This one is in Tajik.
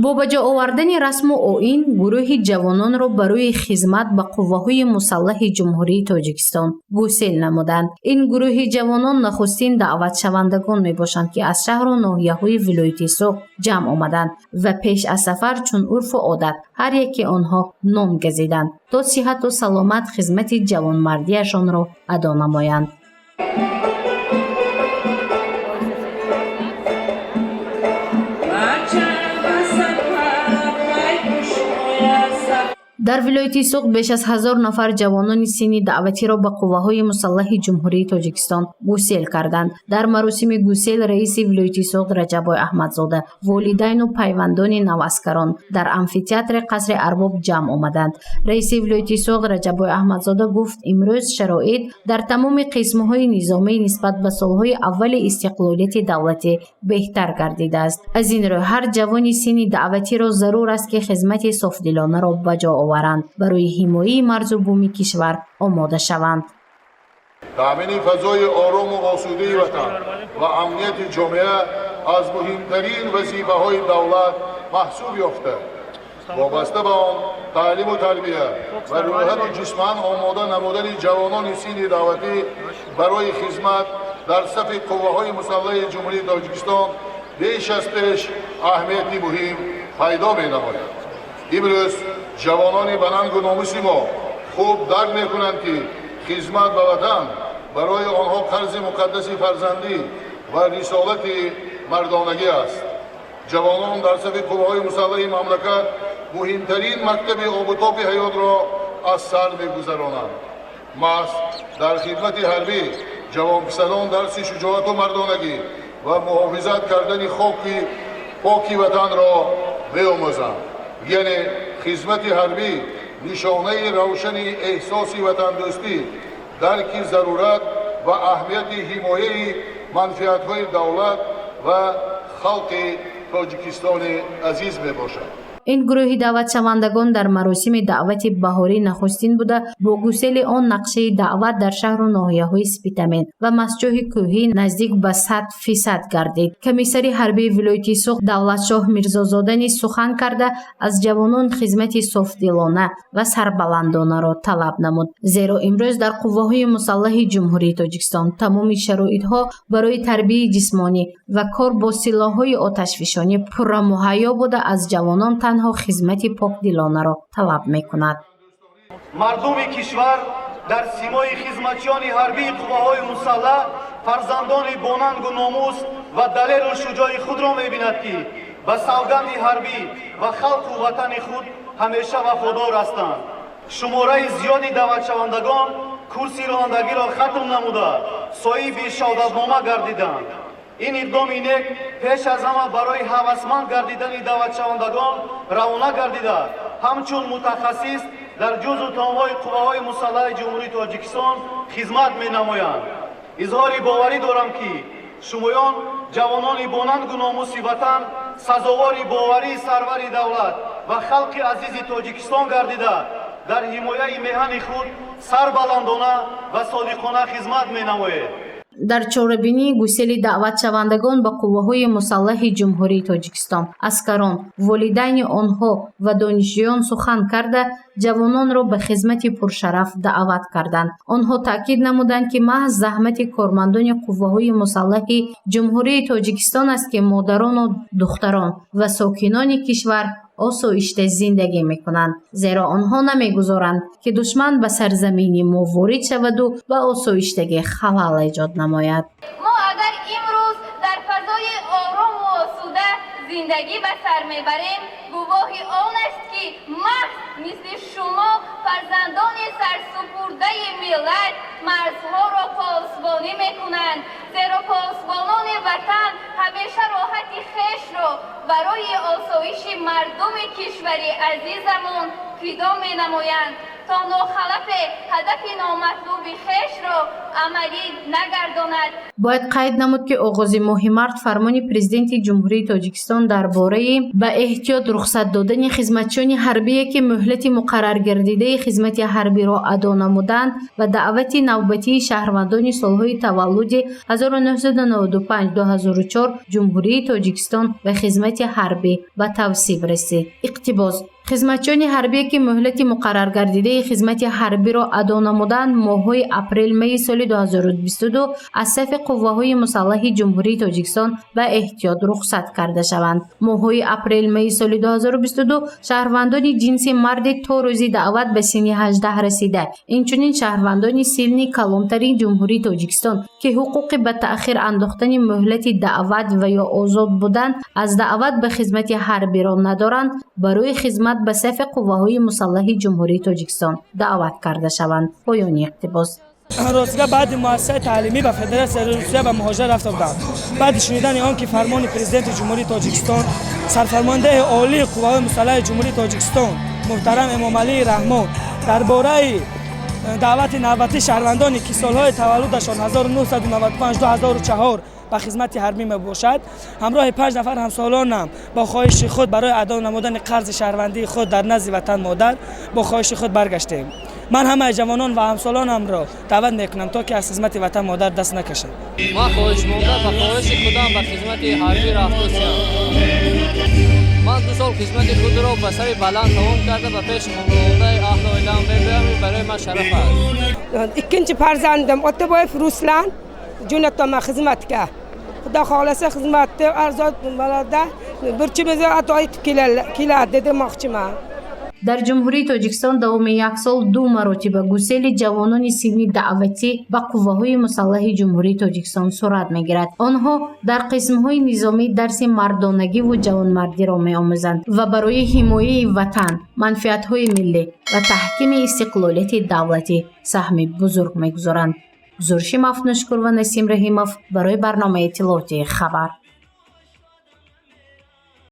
Бо ба ҷо овардани расму оин гурӯҳи ҷавононро барои хизмат ба қувваҳои мусаллаҳи Ҷумҳурии Тоҷикистон гусел намуданд. Ин гурӯҳи ҷавонон нахустин даъватшавандагон мебошанд, ки аз шаҳру ноҳияҳои вилояти Суғд ҷамъ омаданд ва пеш аз сафар чун урфу одат ҳар яке онҳо ном газиданд, то сиҳату саломат хизмати ҷавонмардиашонро адо намоянд. Дар вилояти Суғд беш аз 1000 нафар ҷавонони синни даъватиро ба қувваҳои мусаллаҳи Ҷумҳурии Тоҷикистон гусел карданд. Дар маросими гусел раиси вилояти Суғд Раҷаббой Аҳмадзода, волидайну пайвандони наваскарон дар амфитеатри қасри Арбоб ҷамъ омаданд. Раиси вилояти Суғд Раҷаббой Аҳмадзода гуфт, имрӯз шароит дар тамоми қисмҳои низомӣ нисбат ба солҳои аввали истиқлолияти давлатӣ беҳтар гардидааст. Аз ин рӯ ҳар ҷавони синни даъватиро зарур аст, ки хизмати софдилонаро ба ҷо оваранд, барои ҳимояи марзу буми кишвар омода шаванд. Таъмини фазои орому осудаи ватан ва амнияти ҷомеа аз муҳимтарин вазифаҳои давлат маҳсуб ёфта, вобаста ба он таълиму тарбия ва рӯҳану ҷисман омода намудани ҷавонони синни даъватӣ барои хизмат дар сафи қувваҳои мусаллаҳи Ҷумҳурии Тоҷикистон беш аз пеш аҳамияти муҳим пайдо менамояд. Имрӯз ҷавонони ба нангу номуси мо хуб дарк мекунанд, ки хизмат ба ватан барои онҳо қарзи муқаддаси фарзандӣ ва рисолати мардонагӣ аст. Ҷавонон дар сафи қувваҳои мусаллаҳи мамлакат муҳимтарин мактаби обутоби ҳаётро аз сар мегузаронанд. Маҳз дар хидмати ҳарбӣ ҷавонписарон дарси шуҷоату мардонагӣ ва муҳофизат кардани хоки поки ватанро меомӯзанд. Яъне хизмати ҳарбӣ нишонаи равшани эҳсоси ватандӯстӣ, дарки зарурат ва аҳамияти ҳимояи манфиатҳои давлат ва халқи Тоҷикистони азиз мебошад. Ин гурӯҳи даъватшавандагон дар маросими даъвати баҳорӣ нахустин буда, бо гусели он нақшаи даъват дар шаҳру ноҳияҳои Спитамен ва Мастчоҳи Кӯҳӣ наздик ба 100% гардид. Комиссари ҳарбии вилояти Суғд Давлатшоҳ Мирзозода низ сухан карда, аз ҷавонон хизмати софдилона ва сарбаландонаро талаб намуд, зеро имрӯз дар қувваҳои мусаллаҳи Ҷумҳурии Тоҷикистон тамоми шароитҳо барои тарбияи ҷисмонӣ ва кор бо силоҳҳои оташфишонӣ пурра муҳайё буда, аз ҷавонон танҳо хизмати покдилонаро талаб мекунад. Мардуми кишвар дар симои хизматчиёни ҳарбии қувваҳои мусаллаҳ фарзандони бонангу номус ва далеру шуҷои худро мебинад, ки ба савганди ҳарбӣ ва халқу ватани худ ҳамеша вафодор ҳастанд. Шумораи зиёди даъватшавандагон курси ронандагиро хатм намуда, соҳиби шаҳодатнома гардиданд. Ин иқдоми нек пеш аз ҳама барои ҳавасманд гардидани даъватшавандагон равона гардида, ҳамчун мутахассис дар ҷузъу томҳои қувваҳои мусаллаҳи Ҷумҳурии Тоҷикистон хизмат менамоянд. Изҳори боварӣ дорам, ки шумоён, ҷавонони бонангу номуси ватан, сазовори боварии сарвари давлат ва халқи азизи Тоҷикистон гардида, дар ҳимояи меҳани худ сарбаландона ва содиқона хизмат менамоед. Дар чорабинии гусели даъватшавандагон ба қувваҳои мусаллаҳи Ҷумҳурии Тоҷикистон аскарон, волидайни онҳо ва донишҷӯён сухан карда, ҷавононро ба хизмати пуршараф даъват карданд. Онҳо таъкид намуданд, ки маҳз заҳмати кормандони қувваҳои мусаллаҳи Ҷумҳурии Тоҷикистон аст, ки модарону духтарон ва сокинони кишвар осоишта зиндагӣ мекунанд, зеро онҳо намегузоранд, ки душман ба сарзамини мо ворид шаваду ба осоиштагӣ халал эҷод намояд. Мо агар имрӯз дар фазои орому осуда зиндагӣ ба сар мебарем, гувоҳи он аст, ки маҳз мисли шумо фарзандони сарсупурдаи миллат марзҳоро посбонӣ мекунанд, зеро посбонони ватан ҳамеша роҳати хешро барои осоиши мардуми кишвари азизамон фидо менамоянд. То нохалафе ҳадафи номатлуби хешро амалӣ нагардонад. Бояд қайд намуд, ки оғози моҳи март фармони Президенти Ҷумҳурии Тоҷикистон дар бораи ба эҳтиёт рухсат додани хизматчиёни ҳарбие, ки муҳлати муқарраргардидаи хизмати ҳарбиро адо намуданд, ва даъвати навбатии шаҳрвандони солҳои таваллуди 1995-2004 Ҷумҳурии Тоҷикистон ба хизмати ҳарбӣ ба тавсиб расид. Иқтибос: хизматчиёни ҳарбие, ки муҳлати муқарраргардидаи хизмати ҳарбиро адо намуданд, моҳҳои апрел-майи соли 2022 аз сафи қувваҳои мусаллаҳи Ҷумҳурии Тоҷикистон ба эҳтиёт рухсат карда шаванд. Моҳҳои апрел-майи соли 2022 шаҳрвандони ҷинси марди то рӯзи даъват ба синни 18 расида, инчунин шаҳрвандони синни калонтари Ҷумҳурии Тоҷикистон, ки ҳуқуқи ба таъхир андохтани муҳлати даъват ва ё озод будан аз даъват ба хизмати ҳарбиро надоранд, барои хизмат ба сафи қувваҳои мусаллаҳи Ҷумҳурии Тоҷикистон даъват карда шаванд. Поёни иқтибос. Ростига, баъди муассисаи таълимӣ ба Федератсияи Русия ба муҳоҷират рафта будам. Баъди шунидани он ки фармони Президенти Ҷумҳурии Тоҷикистон, Сарфармондаи Олии Қувваҳои Мусаллаҳи Ҷумҳурии Тоҷикистон муҳтарам Эмомалии Раҳмон дар бораи даъвати навбатии шаҳрвандоне, ки солҳои таваллудашон 1995-2004 ба хизмати ҳарбӣ мебошад, ҳамроҳи панҷ нафар ҳамсолонам бо хоҳиши худ барои адо намудани қарзи шаҳрвандии худ дар назди ватан модар бо хоҳиши худ баргаштем. Ман ҳамаи ҷавонон ва ҳамсолонамро даъват мекунам, то ки аз хизмати ватан модар даст накашанд. Ман хоҳишмонда ба хоҳиши худам ба хизмати ҳарбӣ рафтосиям. Ман 2 сол хизмати худро ба сари баланд тамом карда, ба пеши хонаводаи аҳлу оилаам мебиям. Ин барои ман шараф аст. Ikkinchi farzandim Otaboyev Ruslan jo'nataman xizmatga. Xudo xohlasa, xizmatni arzon bo'ladi, burchimizni ado etib keladi demoqchiman. Дар Ҷумҳурии Тоҷикистон давоми як сол ду маротиба гусели ҷавонони синни даъватӣ ба қувваҳои мусаллаҳи Ҷумҳурии Тоҷикистон сурат мегирад. Онҳо дар қисмҳои низомӣ дарси мардонагиву ҷавонмардиро меомӯзанд ва барои ҳимояи ватан, манфиатҳои миллӣ ва таҳкими истиқлолияти давлатӣ саҳми бузург мегузоранд. Гузориши Мафнушкур ва Насим Раҳимов барои барномаи иттилоотии «Хабар».